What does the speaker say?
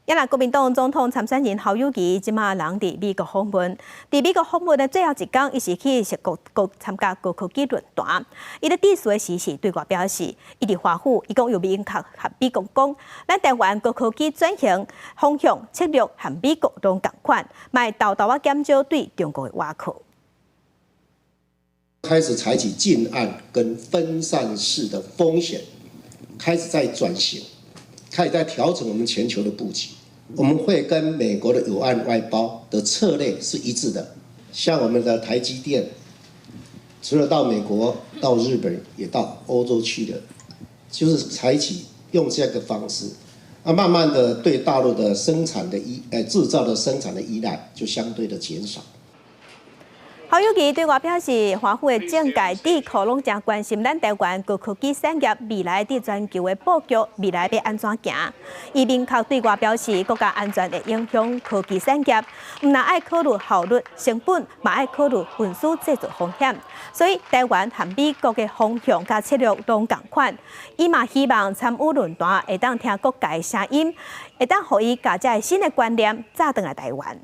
也若國民黨總統參選人侯友宜，這馬人佇美國訪問。佇美國訪問的最後一工，伊是去矽谷國參加高科技論壇。伊咧致辭的時是對外表示，伊佇華府，伊講有明確佮美國講，咱台灣高科技轉型方向策略和美國攏仝款，嘛會沓沓仔減少對中國的倚靠。開始採取近岸跟分散式的風險，開始在轉型，開始在調整我們全球的布局。我們會跟美國的友岸外包的策略是一致的。像我們的台積電，除了到美國、到日本，也到歐洲去的，就是採取用這個方式，啊，慢慢的對大陸的生產的依，製造的生產的依賴就相對的減少。侯友宜對外表示，華府的政界智庫攏誠關心咱台灣高科技產業未來佇全球的布局，未來欲按怎行。伊明確對外表示，國家安全會影響科技產業，毋但愛考慮效率、成本，嘛愛考慮運輸製造風險。所以台灣和美國的方向佮策略攏仝款。伊嘛希望參與論壇會當聽各界聲音，會當予伊共這新的觀念載轉來台灣。